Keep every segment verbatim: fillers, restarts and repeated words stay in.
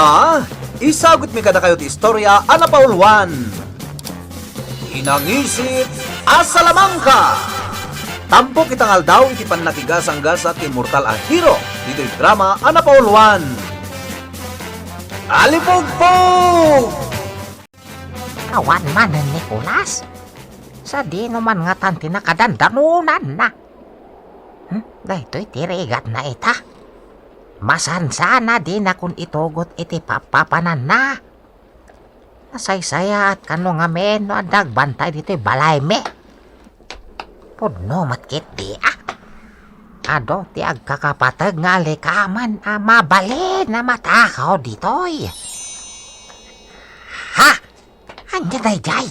Ah, isagutmi kadakayo ti istorya a napauluan, Ti Nangisit a Salamangka. Tampok ita nga aldaw iti pannakigasanggasat ti immortal a hero ditoy drama a napauluan, Alipugpog! Awan manen, Nicolas. Sadino man ngatan ti nakadandanonanna? Hmm, daytoy ti rigatna ita. Masansanadinakon itugot iti pappapananna. Nasaysayaat kano ngamin no adda agbantay ditoy balaymi. Pudno met ketdi, a. Adu ti agkakapateg nga alikamen a mabalin a matakaw ditoy. Ha! Ania daydiay?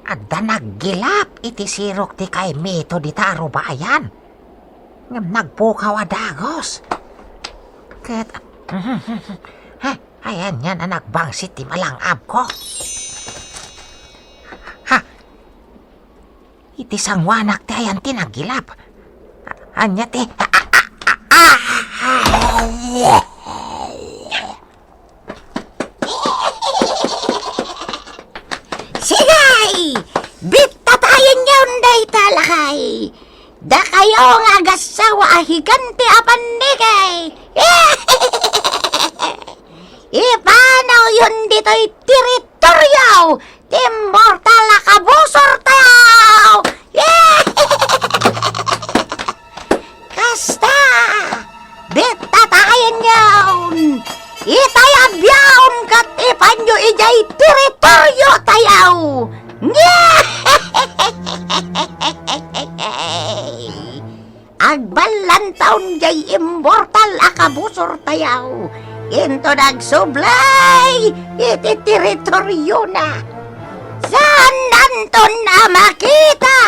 Adda naggilap iti sirok ti kaimito dita a rubayan. Ngem nagpukaw a dagus. Ket, ha, ay, anian a nagbangsit ti malang-abko. Ha! Iti sangoanak ti ayan ti naggilap. Ania ti, Sigay! Bittatayenyon dayta, lakay! Dakayo nga agassawa a higante a pannikay! Ipanawyon ditoy teritoryo ti immortal a kabusortayo! Kasta, bittatayenyon! Itay a biaom ket ipanyo idiay teritoryotayo! Agballantaon diay immortal a kabusortayo inton agsublay iti teritoryona. Saannanton a makita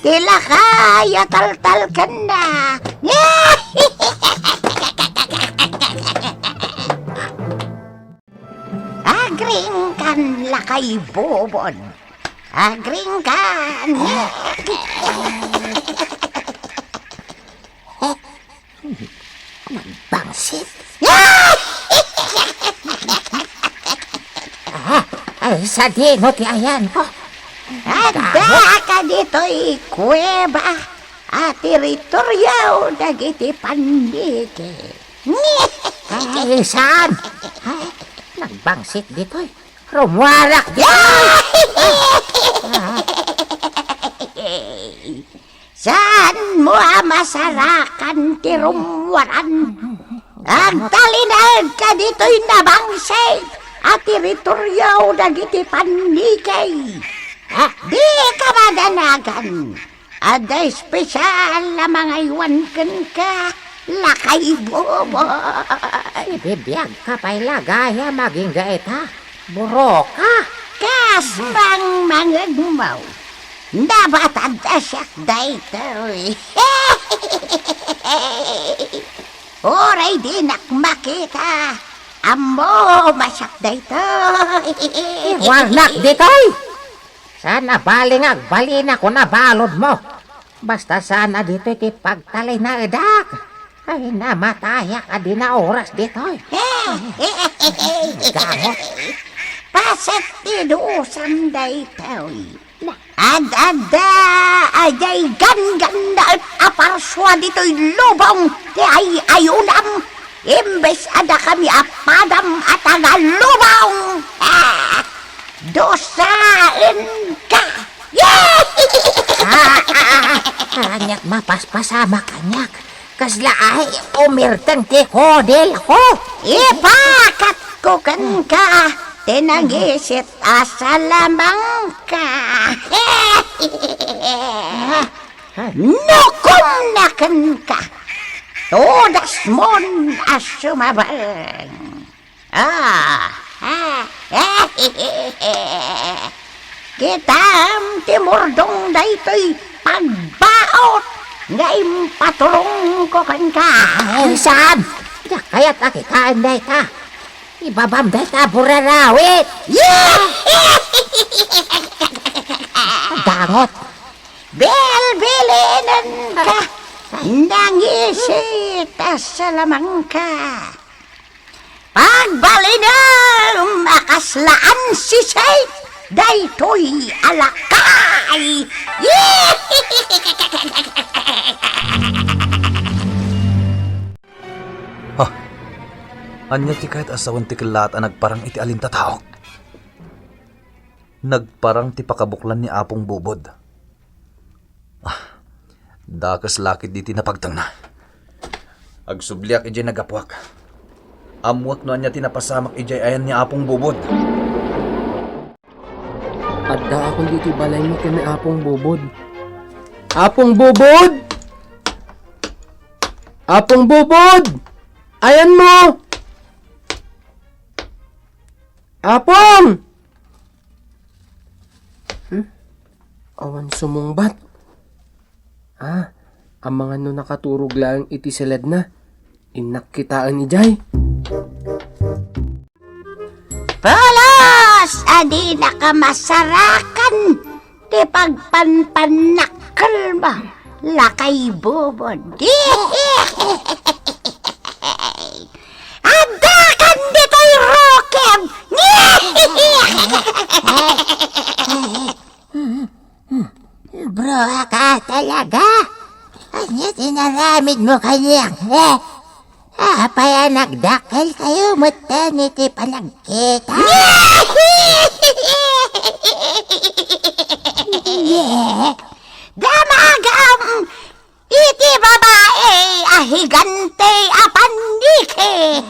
ti lakay a taltalkenna. Agringkan, lakay Bobon. Agringkan. Nagbangsit. Ah, ay, sadino ti ayan ko? Adda ka ditoy kuweba a teritoryo dagiti panniki. Ay, saan? Ay, nagbangsit ditoy. Rummuarak ditoy. Saanmo a masarakan ti rummuaran? Agtalinaedka ditoy nabangsit a teritoryo dagiti panniki. Dika madanagan. Adda espesial a mangaywan kenka, lakay Bobon. Ibibiagka pay la gayam agingga ita. Buroka. Kas mangmangegmo, nabatad a siak daytoy. Uray dinak makita, ammom a siak daytoy. Iwarnak ditoy! Saan a bali nga agbalinakon a baludmo. Basta saan a ditoy ti pagtalinaedak. Ay, namatayak a di naoras ditoy. Gamot. Paset ti dusam daytoy. Ad-adda a diay ganggannaet a parsua ditoy lubong ti ay-ayunam. Imbes a dakami a padam a taga-lubong. Ah! Dusaenka! Ah, ah, ah, ah, aniat mapaspasamak kaniak? Kasla ay umirteng ti kudilko. Ipakatko kenka ti nangisit a salamangka. Nukomna kenka. Tudasmon a sumabeng. Ah, ah, kitam ti murdong daytoy pagbaot nga impaturongko kenka. Ay, saan? Diak kayat a kitaen dayta. Ibabam dayta a burarawit. Dangot. Bilbilinenka. Nangisit a salamangka. Pagbalinem a kasla ansisay daytoy a lakay! Ha? Ania ti kayat a sawen ti kellaat a nagparang iti alintataok? Nagparang ti pakabuklan ni Apong Bubod. Ah, dakes la ketdi ti napagtengna. Agsubliak idiay naggapuak. Ammoak no ania ti napasamak idiay ayan ni Apong Bubod. Addaakon ditoy balaymo ken ni Apong Bubod. Apong Bubod! Apong Bubod! Ayanmo! Apong! Hmm? Awan sumungbat. Ah, amangan no nakaturog laeng iti seledna. Innak kitaen idiay. Pulos a dinaka masarakan ti pagpanpannakkelmo, lakay Bubod. Addakan ditoy rukem! Bruha ka talaga? Ania ti inaramidmo kaniak, eh? Apay a nagdakkelkayo metten iti panagkita? Damagam iti babai a higante a panniki.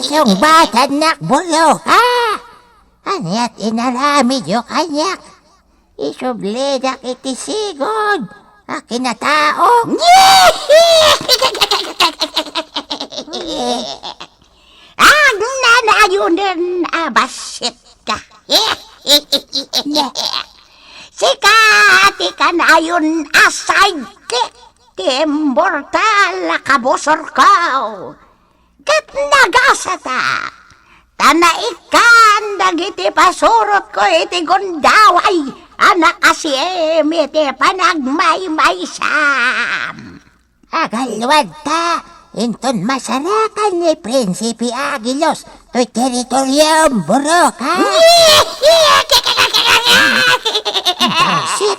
Isungbatannak, Buro, ha? Ania ti inaramidyo kaniak? Isublidak iti sigud a kinatao. Agnanayonen a bassitka. Sika ti kanayon a sidekick ti immortal a kabusorko. Ket nagasatak ta naikkan dagiti pasurotko iti gundaway a nakasiem iti panagmaymaysam. Agalluadta inton masarakan ni Prinsipe Aguilos toy teritoriom, Buro, ha? Basit.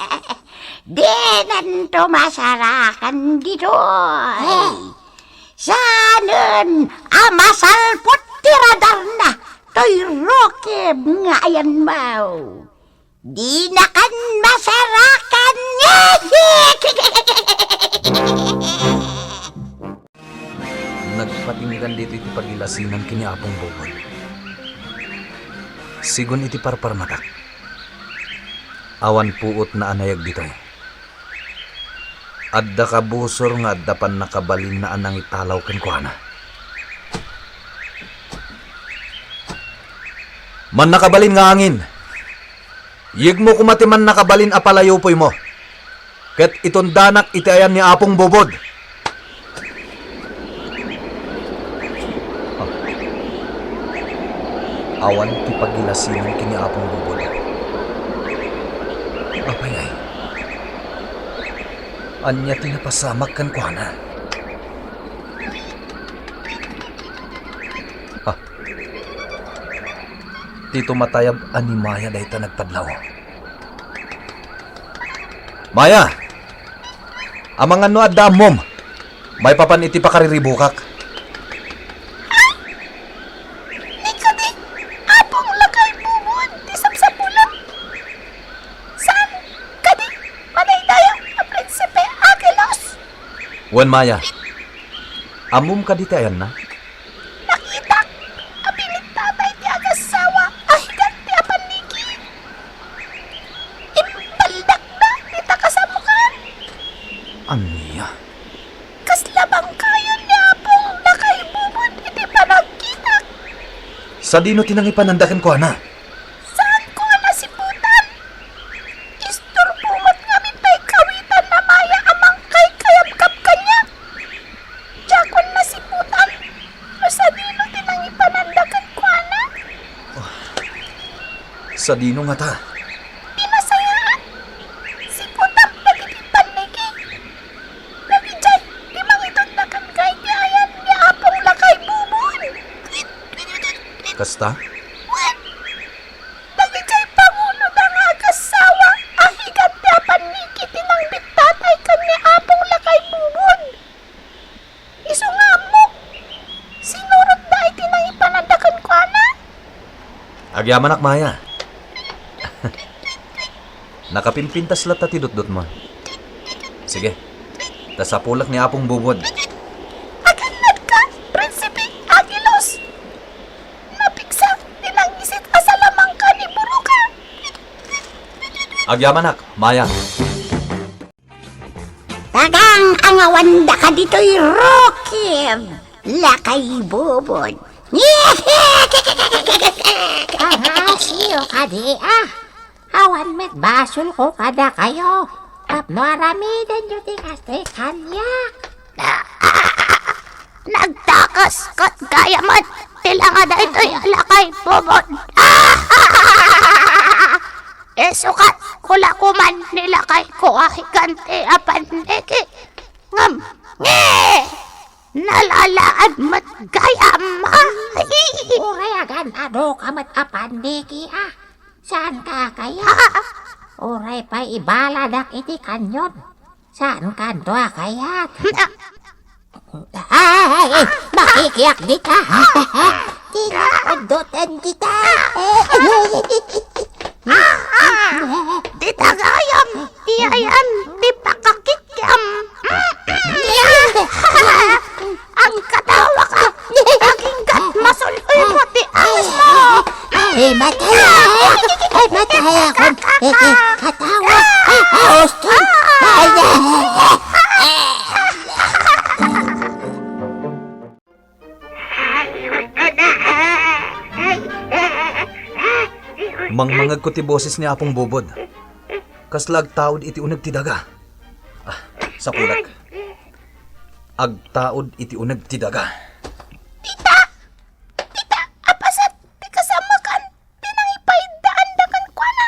Dinanto masarakan ditoy. Saanen a masalpot ti radarna toy rukem nga ayanmo. Dinakan masarakan. Nagpatinggan ditoy ti pagilasinan ken ni Apong Bubod. Sigun iti parparmatak, awan puotna a nayag ditoy. Adda kabusor nga adda pannakabalinna a nangitalaw kenkuana. Mannakabalin nga angin, yegmo koma ti mannakabalin a palayupoymo, ket itundanak iti ayan ni Apong Bubod. Awan ti pagilasinan ken ni Apong Bubod. Apay ay? Ania ti napasamak kenkuana? Ha? Ti tumatayab a ni Maya dayta nagpadlaw. Maya! Amangan no adda ammom maipapan iti pakariribukak. Ni kadi, Apong Lakay Bubod ti sapsapulam. Saan kadi madaydayaw a Prinsipe Aguilos? Wen, Maya, ammom kadi ti ayanna? Nakitak a pinittata iti agassawa a higante a panniki. Impaldakda dita kasamukan. Ania? Kasla bangkayon ni Apong Lakay Bubod iti panagkitak. Sadino ti nangipananda kenkuana? Saanko a nasiputan. Isturbo met ngamin tay kawitan a Maya a mangkaykayabkab kaniak. Diakon nasiputan no sadino ti nangipananda kenkuana. Sadino ngata? Ti nasayaat, siputam dagiti panniki. Dagidiay ti mangitedda kenka iti ayan ni Apong Lakay Bubon. Kasta? Wen, dagiti pangunoda nga agassawa a higante a panniki ti nangbittatay ken ni Apong Lakay Bubod. Isu nga ammok, sinurotda iti nangipananda kenkuana. Agyamanak, Maya. Nakapimpintas latta ti dutdutmo. Sige, ta sapulek ni Apong Bubod. Agannadka, Prinsipe Aguilos! Napigsa ti nangisit a salamangka ni Buruka. Agyamanak, Maya. Tagang angawandaka ditoy Rokib, Lakay Bubod. Angasiyo kadi, ah. Awan met basolko kadakayo tapno aramidenyo ti kasta a kaniak. Nagdakes ket gayam met ti langa daytoy a Lakay Bubod. Isukat ko la koman ni lakayko a higante a panniki. Ngem, nge! Nalalaad met gayam. Uray agan-adoka met a panniki, a. Saanka a kayat? Uray pay ibaladak iti kanyon. Saankanto a kayat? Ay, makikiak dita. Dita, uddoten dita. Dita gayam, ti ayan, ti pakakikam. Agkatawa ka, aginggat masul-oy mo ti awis mo. Ay, matay ako. Ay, matay ako. Eh, eh, katawa. Ay, Austin. Ay, ay, ay, ay. Mangmangegko ti boses ni Apong Bubod. Kasla agtaud iti uneg ti daga. Ah, sapulek. Agtaud iti uneg ti daga. Dita! Dita! Apasat ti kasamakan ti nangipaiddaan da kenkuana.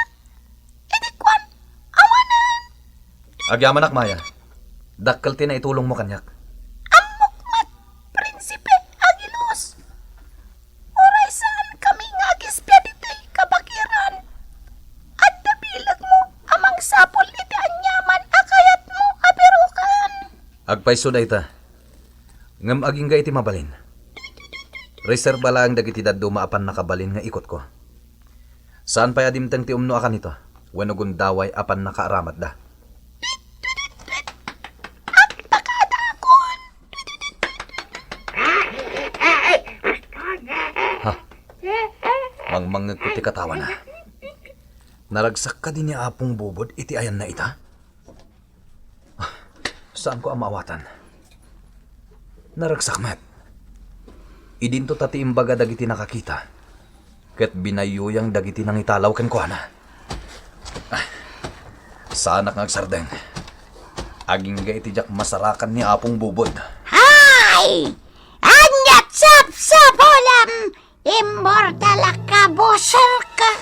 Idi kuan, awanen. Agyamanak, Maya. Dakkel ti naitulongmo kaniak. Ammok met, Prinsipe Aguilos. Uray saankami nga agispia ditoy kabakiran, adda bilegmo a mangsapul iti aniaman a kayatmo a biruken. Agpayso dayta. Ngem agingga iti mabalin. Reserba laeng dagiti dadduma a pannakabalin nga ikutko. Saan pay a dimteng ti umno a kanito wenno gundaway a pannakaaramatda. Agpakadakon! Ha? Mangmangngegko ti katawana. Naragsak kadi ni Apong Bubod iti ayanna ita? Ah, saanko a maawatan. Naragsak met. Idinto ta ti imbaga dagiti nakakita, ket binayyuyang dagiti nangitalaw kenkuana. Ah, saanak nga agsardeng. Agingga iti diak masarakan ni Apong Bubod. Hay! Ania't sapsapulam, immortal a kabuserka?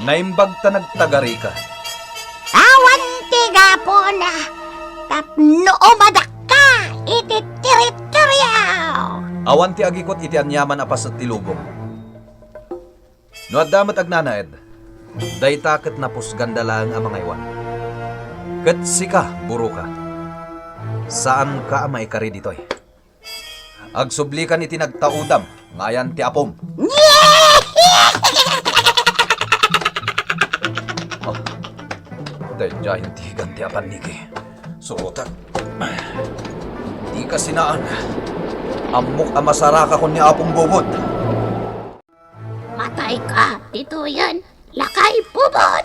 Naimbag ta nagtagarika. Awan ti gapuna tapno umadakka iti teritoryo. Awan ti agikut iti aniaman a paset ti lubong. No adda met agnanaed, dayta ket napusganda laeng a mangaywan. Ket sika, Buruka, saanka a maikari ditoy. Agsublikan iti nagtaudam nga ayan ti apom. Oh, daydiay ti higante a panniki. Surotek. Dika sinaan. Ammok a masarakakon ni Apong Bubod. Matayka ditoyen, Lakay Bubod!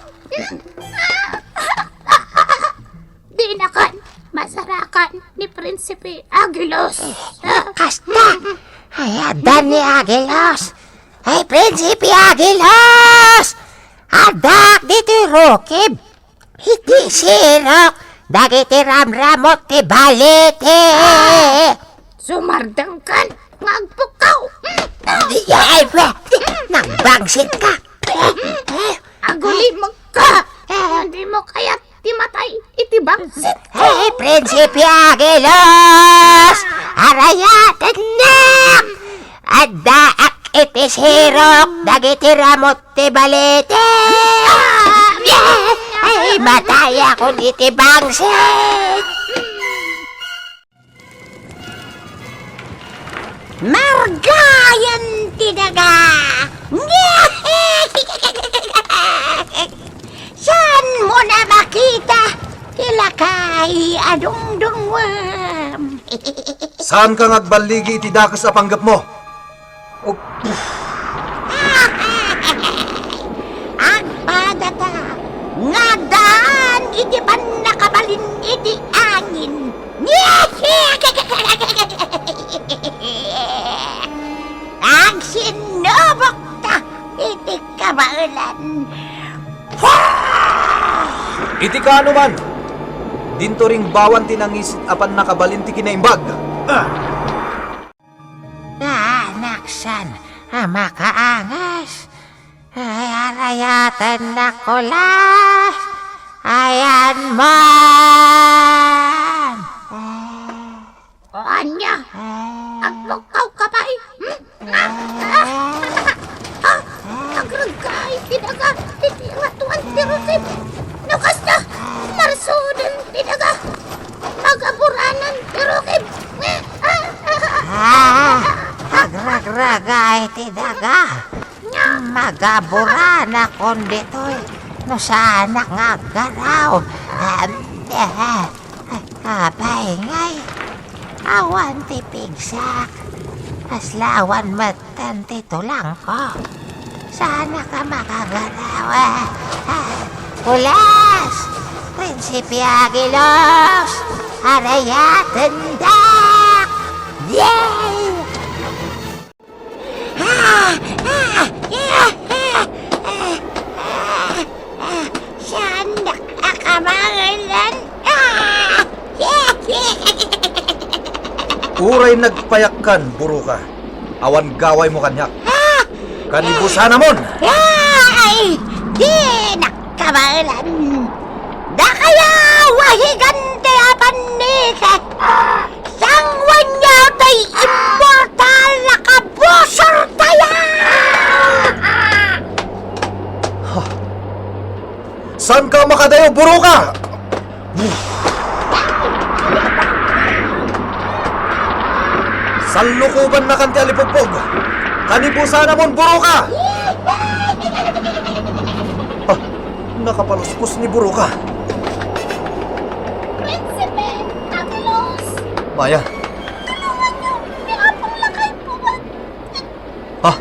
Dinakan masarakan ni Prinsipe Aguilos. Kasta, ay, adda ni Aguilos. Ay, Prinsipe Aguilos! Addak ditoy Rokib. Iti sirok dagiti ramramok ti balete. Ah! Sumardengkan nga agpukkaw. Ay, we, nagbangsit ka. Agulimekka. Dimo kayat ti matay iti bangsit. Hey, Prinsipe Aguilos! Arayatennak! Addaak iti sirok dagiti ramut ti balete. Ay, matayakon iti bangsit. Margayan ti daga. Saan mo na makita ti lakay a dungdunguam? Saanka nga agballigi iti dakes a panggepmo? Agpadata nga addaan iti pannakabalin iti angin. Agsinnubokta iti kabaelan. Iti kaano man, dinto ringbawan ti nangisit a pannakabalin ti kinaimbag. Ah! Naanaksan a makaangas. Ay, arayatennak, kulas. Ayan man. O ania? Agpukkaw ka pay? Hmm? Ah! Ah! Agragay ti daga iti ratuan ti rukib. No kasta, marsuden ti daga. Magaburanan ti rukib. Ah! Ah! Agragragay ti daga. Magaburanakon ditoy no saanak nga aggaraw. Ah! Apay ngay, awan ti pigsak. Kaslawan metten ti tulangko. Saanak a makagaraw. Ah, ah, pulas! Prinsipe Aguilos! Arayatendak! Yay! Ah! Ah! Ah! Ah! Ah! Ah! Saan a kamangilan? Ah! Uray nagpayakkan, Buruka, awan gawaymo kaniak. Ah! Kanibusanamon! Ay! Dinak kabaelan! Dakayaw a higante a pannikek! Sangwenyo tay immortal a kabusortayo! Ha? Saanka makadayo, Buruka? Sallukobannakan ti alipugpog. Kanibusanamon, Buruka! Ah, nakapaluspos ni Buruka. Prinsipe, Carlos! Maya. Tulunganyo, ni Apong Lakay Puwad. Ha?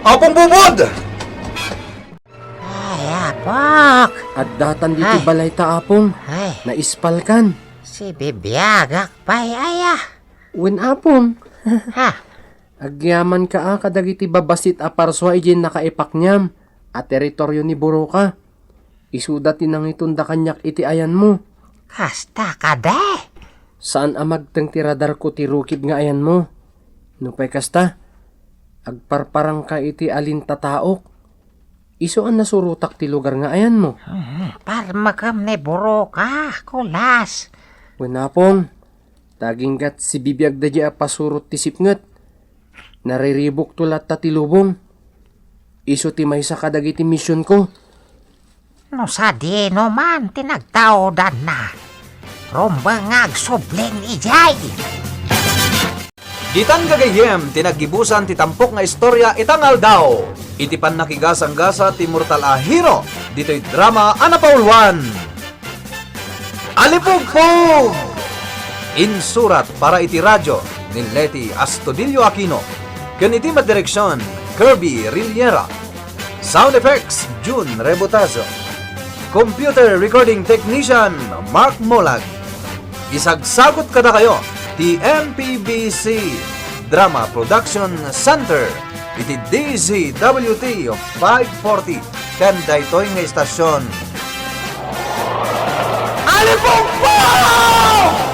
Apong Bubod! Ay, Apok! Addatan ditoy Ay. Balay ta, Apong. Ay. Naispalkan. Sibibiagak pay aya. Wen, Apong. Ha? Agyamanka a kadagiti babassit a parsua idiay nakaipakniam a teritorio ni Buruka. Isuda ti nangitunda kaniak iti ayanmo. Kasta kadi? Saan a magteng ti radarko ti rukib nga ayanmo. Nupay kasta, agparparangka iti alintataok. Isu a nasurotak ti lugar nga ayanmo. Hmm, parmekem ni Buruka, kulas. Wen, Apong, ta aginggat sibibiag daydiay a pasurot ti sipnget. Nariribukto latta ti lubong. Isu ti maysa kadagiti misionko. No sadino man ti nagtaudanna, rumbeng nga agsubling idiay. Ditan gagayyem ti naggibusan ti tampok nga istorya ita nga aldaw. Iti pannakigasanggasat ti mortal a hero ditoy drama a napauluan. Alipugpog! Insurat para iti radio ni Leti Astudillo Aquino ken iti madireksion, Kirby Riliera. Sound effects, Jun Rebotazo. Computer recording technician, Mark Molag. Isagsagut kadakayo ti M P B C Drama Production Center iti D Z W T five forty ken daytoy nga istasion. Alipugpog!